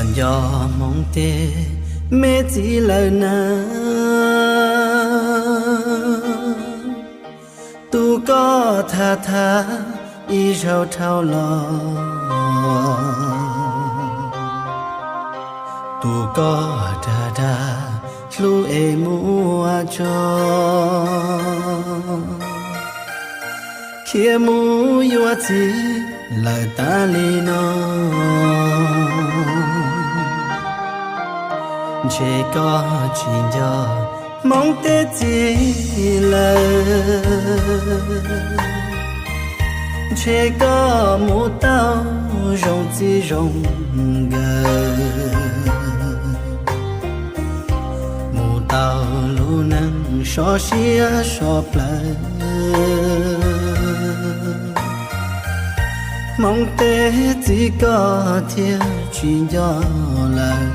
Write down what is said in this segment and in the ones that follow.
Nco hmoov tej me txiv lawm na, tus koj tham tham ib zaug dhau los, tus koj dag dag hlub es muaj tso, khiav mus yuav txiv lawm tas li no. Ntshe koj tsis nco hmoov tej txiv lawm, ntshe koj mus tau zoo txij zoo nkawm, mus tau lub neej sov siab sov plawv. Hmoov tej txiv koj thiaj tsis nco lawm.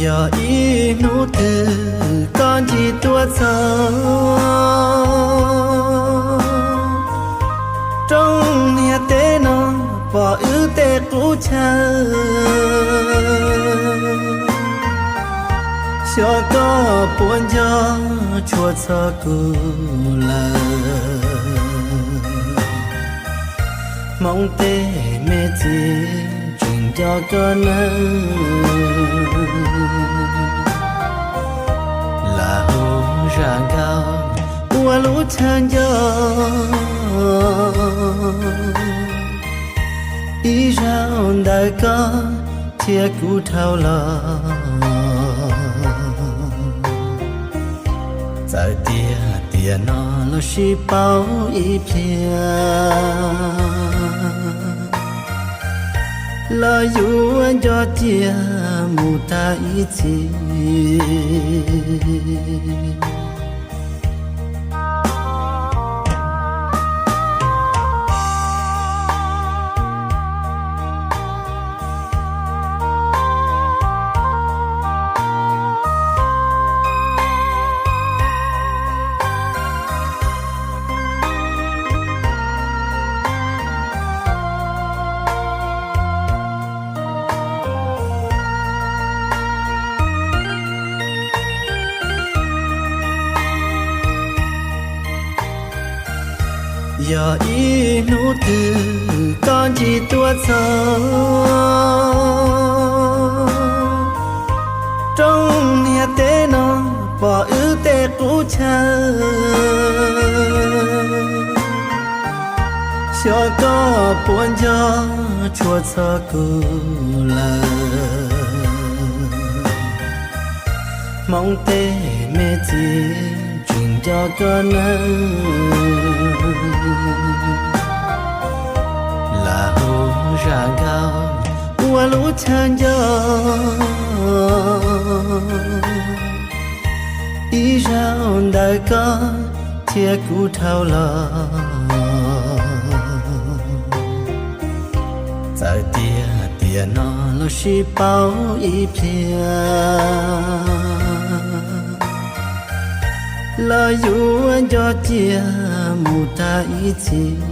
Yog ib hnub twg koj ncig tuaj txog roob niag teb no, pom wb tej qub chaw, xyov koj puas nco tshua txog kuv lawm. Hmoov tej me txiv tseem nco koj nawb. Lam hu zam nkaus ua lub chaw nco, ib zaug ntawm koj thiab kuv dhau los. Txawm tias tiam no los sib paub ib pliag, los yuav nco cia mus tag ib txhis. Yog ib hnub twg koj ncig tuaj txog roob niag teb no, pom wb tej qub chaw, xyov koj puas nco tshua txog kuv lawm. Hmoov tej me txiv tseem nco koj nawb. Lam hu zam nkaus ua lub chaw nco, ib zaug ntawm koj thiab kuv dhau los. Txawm tias tiam no los sib paub ib pliag, los yuav nco cia mus tag ib txhis.